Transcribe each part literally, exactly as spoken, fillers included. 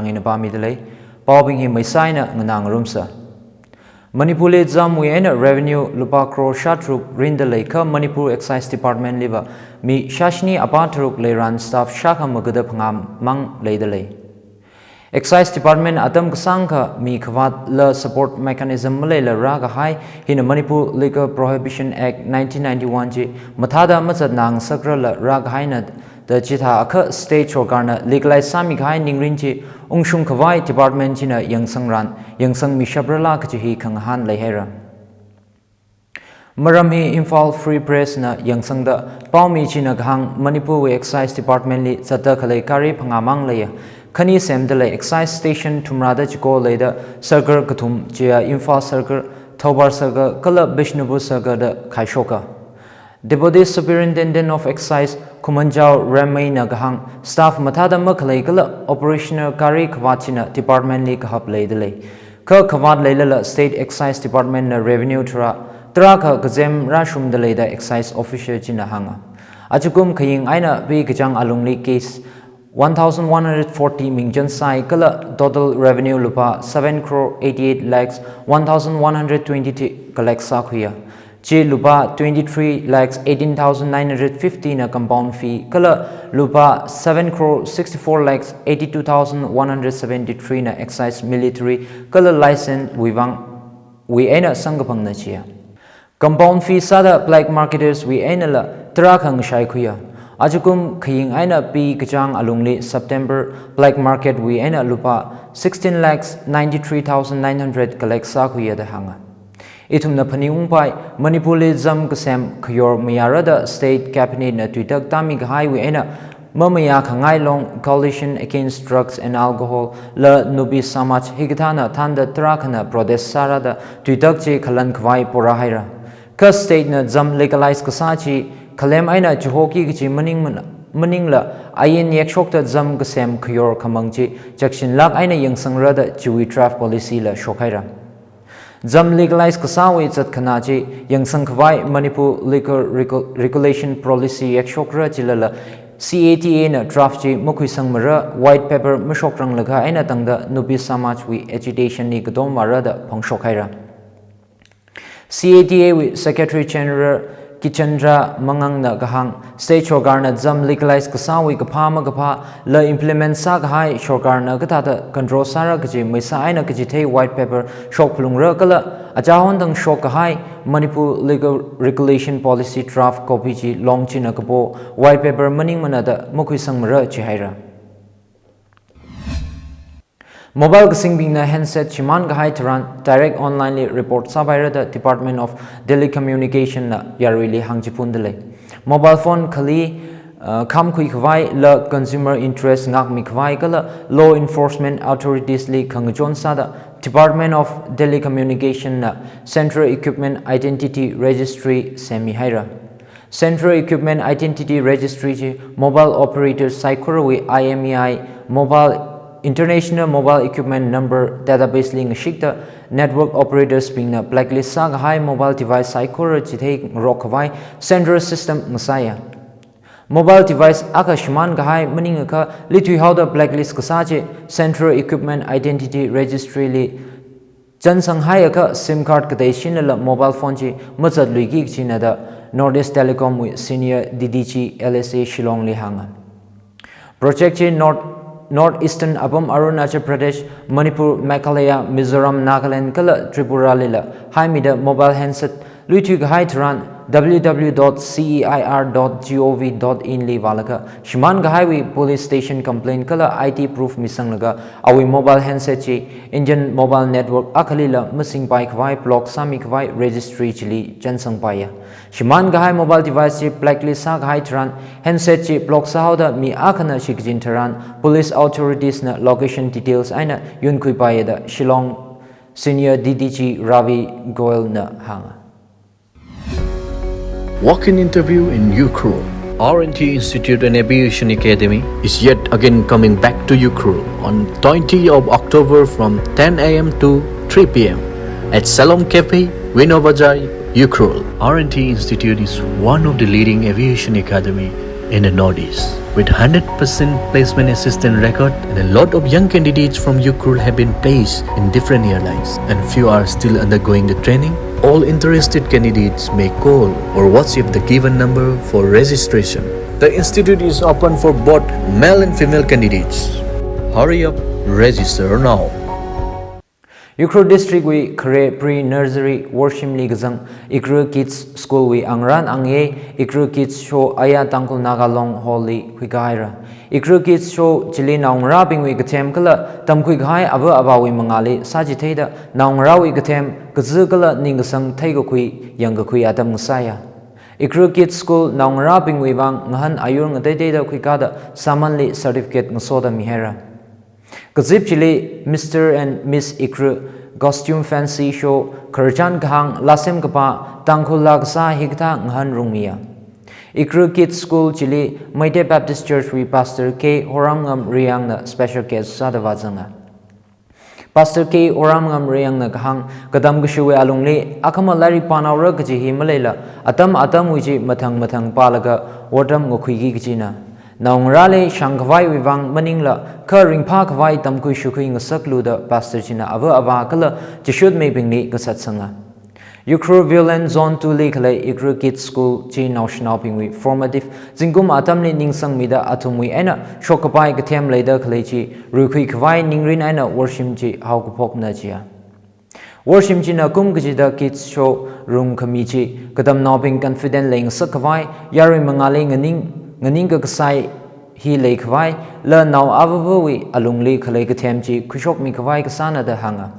eina pāmidalei. Paobing hi maisai eina nganā ngarumsa. Manipurli zamwui eina revenue lupā crore shātharuk rinda leikha Manipur Excise Department liva mi shāshini apā tharuk leiran staff shākha magada phangā mang leidalei. Excise Department atam kasāngkha mi khavātla support mechanism maleila rākahai hina Manipur Liquor Prohibition Act nineteen ninety-one chi mathāda mazatnang sakrala rākahaina da chithākha state sorkarna legalize sāmikahai ningrin chi ungshung khavai department china yangsangran yangsangmishaprala kachi hi khangahān leihaira. Maram hi Imphal Free Press na yangsangda paomi china kahāng Manipurwui Excise Department li zatda khalei gari phangā mang leiya. Khani semdalei excise station thumrada chiko leida circle kathum chiya Imphal Circle, Thoubal Circle kala Bishnupur Circle da khaishoka. Deputy Superintendent of Excise Khumanjao Remmeina kahāng staff mathāda makhalei kala operational gari khavāt china department li kahap leidalei. Kha khavāt leilala State Excise Department na revenue tharā tarākha kazem rāshumdalei da excise official china hānga. Achukum khaying eina pi kachāng alungli case one thousand one hundred forty mingchansai kala total revenue lupā seven crore eighty-eight lakhs one thousand one hundred twenty-three collect sākhuiya. Chi lupā twenty-three lakhs eighteen thousand nine hundred fifty na compound fee kala lupā seven crore sixty-four lakhs eighty-two thousand one hundred seventy-three na excise military kala license wui vang wui eina samkaphangna chiya. Compound fee sāda black marketers wui einala tarākha ngashai khuiya. Achukum khaying eina pi kachāng alungli September black market wui eina lupā sixteen lakhs ninety-three thousand nine hundred collect sākhuiya da hānga. Ithumna phaningungpai, Manipurli zam kasem khayor mayāra da State Cabinet na tuitak tāmikahaiwui eina mamayā khangai long Coalition Against Drugs and Alcohol la Nupi Samaj hikathāna thānda tarākhana protest sāra da tuitak chi khalan khavai porāhaira. Kha state na zam legalize kasā chi khalem eina chihoki kachi maningmana, maningla ain yakshokta zam kasem khayor khamang chi chakshinlāk eina yangsangra da chiwui draft policy la shokhaira. Zam legalize kasāwui zatkhanā chi yangsang khavai Manipur Liquor Regu-, Regulation Policy yakshokra chilala C A T A na draft chi makhuisangmara white paper mashokranglakha eina tangda Nupi Samaj wui agitation li katom vāra da phongshokhaira. C A T A wui Secretary General Kichandra Mangangna kahāng, state sorkarna zam legalize kasāwui kaphā makaphā la implement sākahai sorkarna kathāda control sāra kaji maisa eina kachithei white paper shokphalungra kala achahon thang shokkahai Manipur Liquor Regulation Policy draft copy chi long china kapo white paper maningmana da makhuisangmara chihaira. Mobile kasingbingna handset shimān kahai tharan direct online li report sāpaira da Department of Telecommunication na yaruili hāngchiphundalei. Mobile phone khali, uh, khamkhui khavai la consumer interest ngākmi khavai kala law enforcement authorities li khangachon sāda Department of Telecommunication na Central Equipment Identity Registry semmihaira. Central Equipment Identity Registry chi mobile operator saikorawui I M E I, Mobile International Mobile Equipment Number database li ngashikta network operators bingna blacklist sākahai mobile device saikora chitheingarok khavai central system ngasāya. Mobile device akha shimān kahai maningakha lithuihaoda blacklist kasā chi Central Equipment Identity Registry li chansanghaiakha SIM card kateishinlala mobile phone chi mazatluiki kajina da North East Telecom wui Senior D D G L S A Shillong li hānga. Project chi North, North Eastern apam Arunachal Pradesh, Manipur, Meghalaya, Mizoram, Nagaland kala Tripura lila haimida mobile handset luithui kahai tharan W W W dot C E I R dot gov dot in li vālaga shimān kahaiwui police station complaint kala I D proof misanglaga awui mobile handset chi Indian Mobile Network akhalila masingpai khavai block sāmi khavai registry chili chansangpaiya. Shimān kahai mobile device chi blacklist sākahai tharan handset chi block sāhaoda mi akhana shikachin tharan police authorities na location details eina yunkhuipaiya da Shillong Senior D D G Ravi Goel na hānga. Walk-in interview in Ukhrul. R and T Institute and Aviation Academy is yet again coming back to Ukhrul on twenty of October from ten A M to three P M at Salom Cafe, Vino Bazar, Ukhrul. R and T Institute is one of the leading aviation academy in the Northeast. With hundred percent placement assistance record, and a lot of young candidates from Ukhrul have been placed in different airlines, and few are still undergoing the training. All interested candidates may call or WhatsApp the given number for registration. The institute is open for both male and female candidates. Hurry up, register now. Ukhrul District wui khare pre-nursery worshimli kazang Ikra Kids School wui angarān angayei Ikra Kids Show aya Tangkhul Naga Long Hall li khuikahaira. Ikra Kids Show chili naongarābingwui kathem kala tamkhui kahai ava avāwui mangāli sāchitheida naongarāwui kathem, kazā kala ningkasang theikakhui yangkakhui atam ngasāya. Ikra Kids School naongarābingwui vang ngahān ayur ngateiteida khuikada sāmanli certificate ngasoda mihaira. Kazip chili Mister and Miss Ikra Costume Fancy Show, khararchan kahāng, lāsem kapā, Tangkhul laa kasā hikathā ngahānrung miya. Ikra Kids School chili Meitei Baptist Church wui Pastor K Horamngam Reang na special guest sāda vāzanga. Pastor K Horamngam Reang na kahāng, katam kashuwui alungli akhama lairik pānaora kaji hi maleila, atam atamwui chi mathang mathang pālaga otram ngakhuiki kajina. Naongarāli shāngkhavaiwui vang maningla kha ringphākhavai tamkhui shukhui ngasaklu da pastor china ava avā kala chishutmeibingli kasatsanga. Ukhrul Viewland Zone two li khalei Ikra Kids School chi naoshinaobingwui formative zingkum atamli ningsangmida athumwui eina shokkapai kathem leida khalei chi ruikhuikhavai ningrin eina worshim chi haokaphokna chiya. Worshim china kum kachida kids show rungkhami chi katamnaobing confident leingasakkhavai, yarui mangāli nganing, nganing kakasai hi leikhavai, la nao avāvawui alungli khalei kathem chi khuishokmikhavai kasāna da hānga.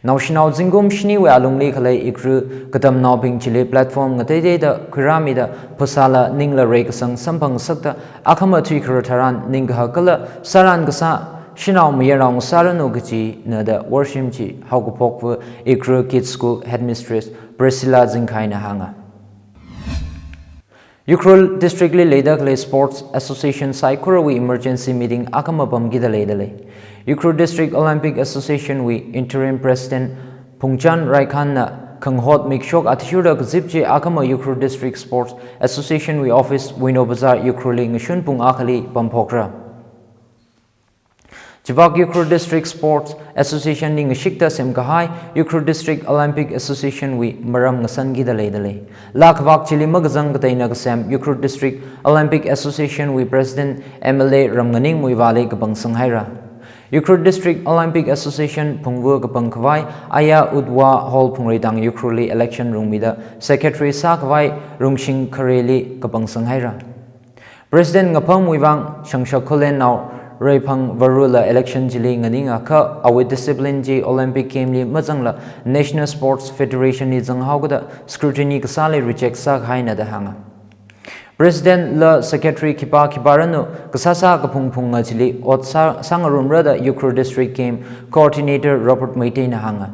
Naoshinao zingkum shiniwui alungli khalei Ikra katamnaobing chili platform ngateiteida khuirāmida phasāla ningla reikasang samphangngasakta akhama thuikharā tharan ningkahak kala sāran kasā shanao mayarao ngasāranu kajina da worshim chi haokaphokva Ikra Kids School Headmistress Priscilla Zingkhai na hānga. Ukhrul District li leida khalei Sports Association saikorawui emergency meeting akhama pamkida leida lei. Ukhrul District Olympic Association wui Interim President Phungchan Raikhan na khangahot mikshok athishurda kazip chi akhama Ukhrul District Sports Association wui office Wino Bazar Ukhrul li ngashun pung akhali pamphokra. Chivak Ukhrul District Sports Association li ngashikta semkahai Ukhrul District Olympic Association wui maram ngasankida leida lei. Laa khavak chili makazang kateina kasem Ukhrul District Olympic Association wui President M L A Ramnganing Muivah li kapangsang haira. Ukhrul District Olympic Association phungva kapangkhavai aya Udva Hall Phungreitang Ukhrul li election rungmida secretary sākhavai Rungshing Khare li kapangsang haira. President ngapham wuivang Shangshak Khullen nao Reiphang Varula election chili nganingakha awui discipline chi Olympic Game li mazangla National Sports Federation li zanghaokada scrutiny kasāli reject sākahaina da hānga. President la secretary khipā khipāranu kasāsā kaphung phunga chili ot sā, sāngarumra da Ukhrul District Game Coordinator Robert Meitei na hānga.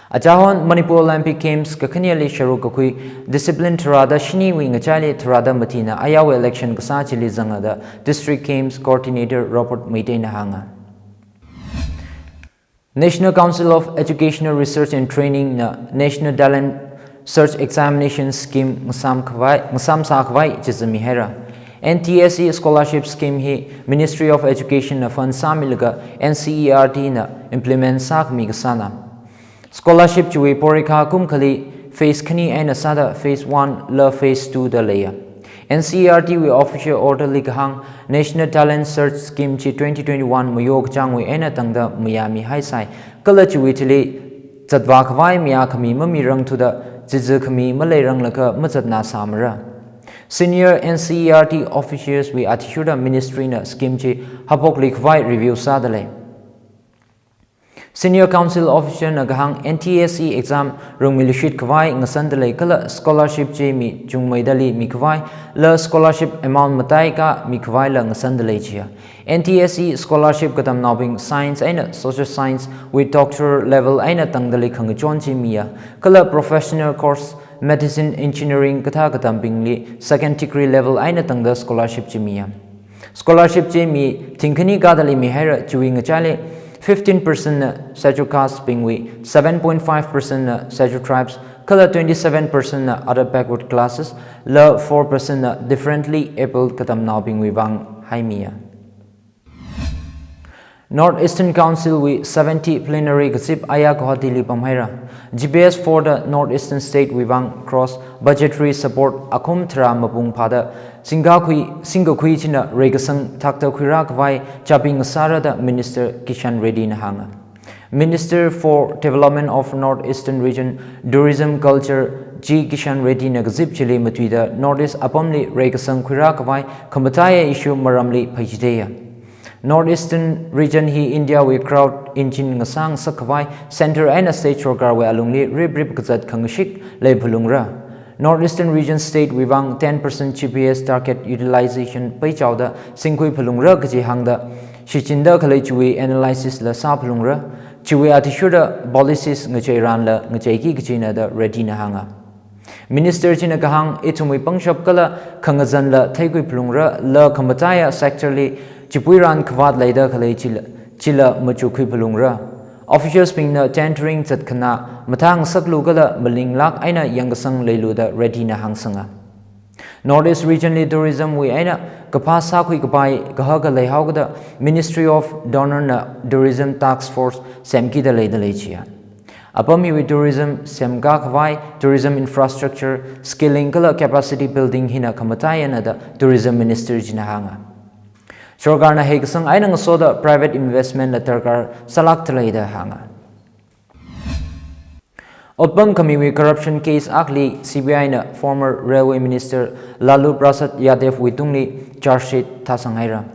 Achahon Manipur Olympic Games kakhaneli sharuk kakhui discipline tharāda shiniwui ngachaili tharāda mathina ayāwui election kasā chili zanga da District Games Coordinator Robert Meitei na hānga. National Council of Educational Research and Training na National Talent Search Examination Scheme ngasam khavai, ngasam sākhavai chizami haira. N T S E Scholarship Scheme hi Ministry of Education na fund sāmilaga N C E R T na implement sākhami kasāna. Scholarship chiwui porikha kum khali phase khani eina sāda phase one la phase two da leiya. N C E R T wui official order li kahāng National Talent Search Scheme chi twenty twenty-one mayo kachāngwui eina tangda mayāmihaisai. Kala chiwui thili zatvā khavai mayākhami mamirangthuda zizā khami maleiranglakha mazatna sāmara. Senior N C E R T officials wui athishurda ministry na scheme chi haophokli khavai review sāda lei. Senior Council Officer na kahāng N T S E exam rungmiluishit khavai ngasanda lei kala scholarship chi mi chungmeidali mikhavai la scholarship amount mataikha mikhavaila ngasanda lei chiya. N T S E scholarship katamnaobing science eina social science with doctor level eina tangdali khangachon chi miya. Kala professional course, medicine, engineering kathā katambingli second degree level eina tangda scholarship chi miya. Scholarship chi mi thingkhani kadali mihaira, chiwui ngachaili fifteen percent na scheduled caste bingwui, seven point five percent na scheduled tribes, Kala twenty-seven percent na other backward classes, la four percent na differently abled katamnaobingwui vang haimiya. North Eastern Council wui seventy plenary kazip aya Guwahati li pamhaira. G P S four da North Eastern State wui vang cross budgetary support akhum tharā mapung phāda singkakhui, singkakhui china reikasang thakta khuirā khavai chaping sāra da Minister Kishan Reddy na hānga. Minister for Development of North Eastern Region, Tourism, Culture, G Kishan Reddy na kazip chili matuida North East apamli reikasang khuirā khavai khamataiya issue maramli phaichitheiya. North Eastern Region hi India wui growth engine ngasāngasak khavai, centre eina state sorkarwui alungli riprip kazat khangashik leiphalungra. North Eastern Region state wui vang ten percent G P S target utilization peichaoda singkhui phalungra kaji hāngda, shichinda khalei chiwui analysis la sāphalungra, chiwui athishurda policies ngacheiranla ngacheiki kajina da Reddy na hānga. Minister china kahāng ithumwui pangshap kala khangazanla theikhui phalungra, la khamataiya sector li chipuiran khavāt leida khalei chila, chila machukkhui phalungra. Officials bingna tendering zatkhana mathāngasaklu kala malinglāk eina yangkasang leilu da Reddy na hāngsanga. North East Region li tourism wui eina kaphā sākhui kapai kahaka leihaokida Ministry of Tourism na Tourism Task Force semkida leida lei chiya. Apam hiwui tourism semkā khavai, tourism infrastructure, skilling kala capacity building hina khamataiya na da Tourism Minister china hānga. Sorkarna heikasang eina ngasoda private investment la darkar sālākta lei da hānga. Otpam khamiwui corruption case akhali C B I na former Railway Minister Lalu Prasad Yadav wui tungli charge sheet thāsanghaira.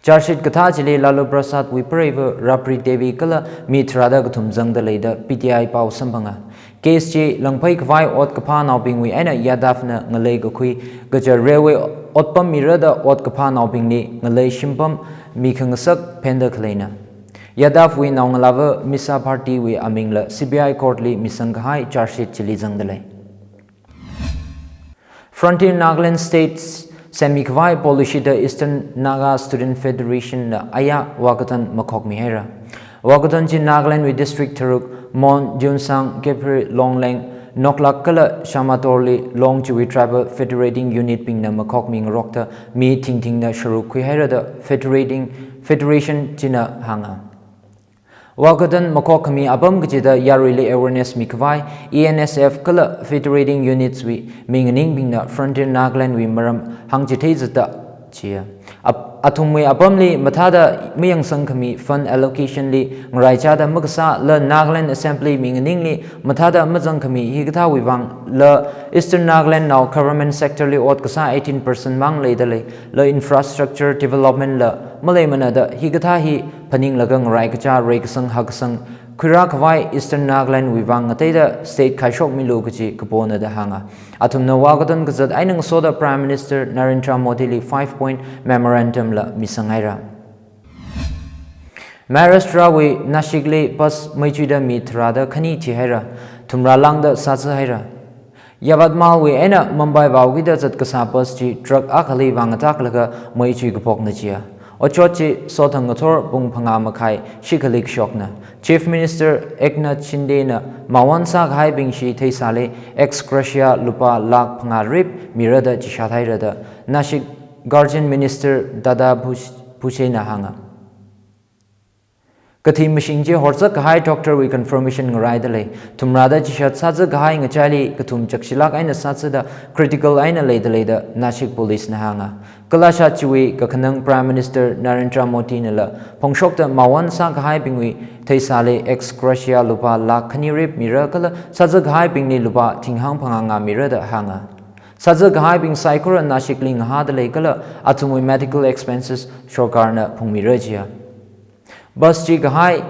Charge sheet kathā chili Lalu Prasad wui preiva Rabri Devi kala mi tharāda kathum zangda lei da P T I pao samphanga. Case chi langphei khavai ot kaphānaobingwui eina Yadav na ngalei kakhui kaja railway otpam mira da ot kaphānaobingli ngalei shimpam mikhangasak phenda khaleina. Yadav wui naongalāva Misa Bharti wui amingla C B I court li misang kahai charge sheet chili zangda lei. Frontier Nagaland States semmi khavai policy da Eastern Naga Student Federation na aya Wahgadon makhokmihaira. Wahgadon chi Nagaland wui district tharuk, Mon, Tuensang, Kiphire, Longleng, Noklak kala Shamator li Long chiwui tribal federating unit bingna makhokmingarokta mi thingthingna sharuk khuihaira da federating, federation china hānga. Wahgadon makhok khami apam kachida yaruili awareness mikhavai, E N S F kala federating units wui minganingbingna Frontier Nagaland wui maram hāngchithei zatda chiya. Ap-, athumwui apamli mathāda mayangsang khami fund allocation li ngaraichada makasā la Nagaland Assembly minganingli mathāda mazang khami hikathāwui vang la Eastern Nagaland nao government sector li ot kasā eighteen percent mang leida lei, la infrastructure development la maleimana da hikathā hi phaninglaga ngarai kachā reikasang hakasang khuirā khavai Eastern Nagaland wui vang ngateida state khaishokmilu kachi kapona da hānga. Athumna Wahgadon kazat eina ngasoda Prime Minister Narendra Modi li five point memorandum la misanghaira. Maharashtra wui Nashik li bus meichuida mi tharāda khani thihaira, thumrā lāngda sāzahaira. Yavatmal wui eina Mumbai vaokida zat kasā bus chi truck akhali vang atak laga meichui kaphokna chiya. Otshot chi sothang ngathor pung phangā makhai shikhali kashokna. Chief Minister Eknath Shinde na mawon sākahaibing shi theisāli ex gratia lupā lakh phangā rip mira da chishat haira da Nashik Guardian Minister Dada Bhush-, Bhushe na hānga. Kathi mashing chi horzak kahai doctor wui confirmation ngaraida lei. Thumrāda chishat sāza kahai ngachaili kathum chakshilak eina sāzada critical eina leida lei da Nashik Police na hānga. Kalashat chiwui kakhanang Prime Minister Narendra Modi nala phongshokta mawon sākahaibingwui theisāli ex gratia lupā lakh khani rip mira kala sāza kahaibingli lupā thinghāng phangā ngā mira da hānga. Sāza kahaibing saikora Nashik li ngahāda lei kala athumwui medical expenses sorkarna phungmira chiya. Bus chi kahai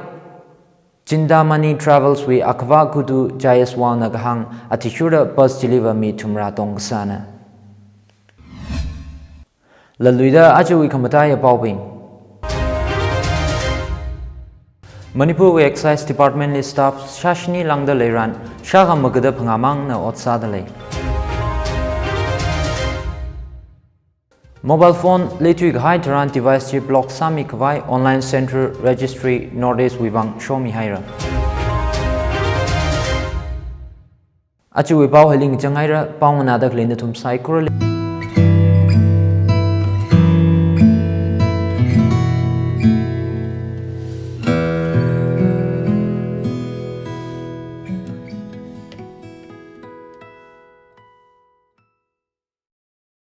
Chintamani Travels wui akhava Kudu Jaiswal na kahāng athishurda bus chili va mi thumrā tongkasāna. Laluida ajawui khamataiya paobing. Manipur wui Excise Department li staff shāshini lāngda leiran shākha magada phangā mangna ot sāda lei. Mobile phone leithui kahai tharan device chi block sāmi khavai Online Central Registry North East wui vang shomihaira. Ajawui pao hili ngachang haira, pao nganāda khalei nathum saikorali.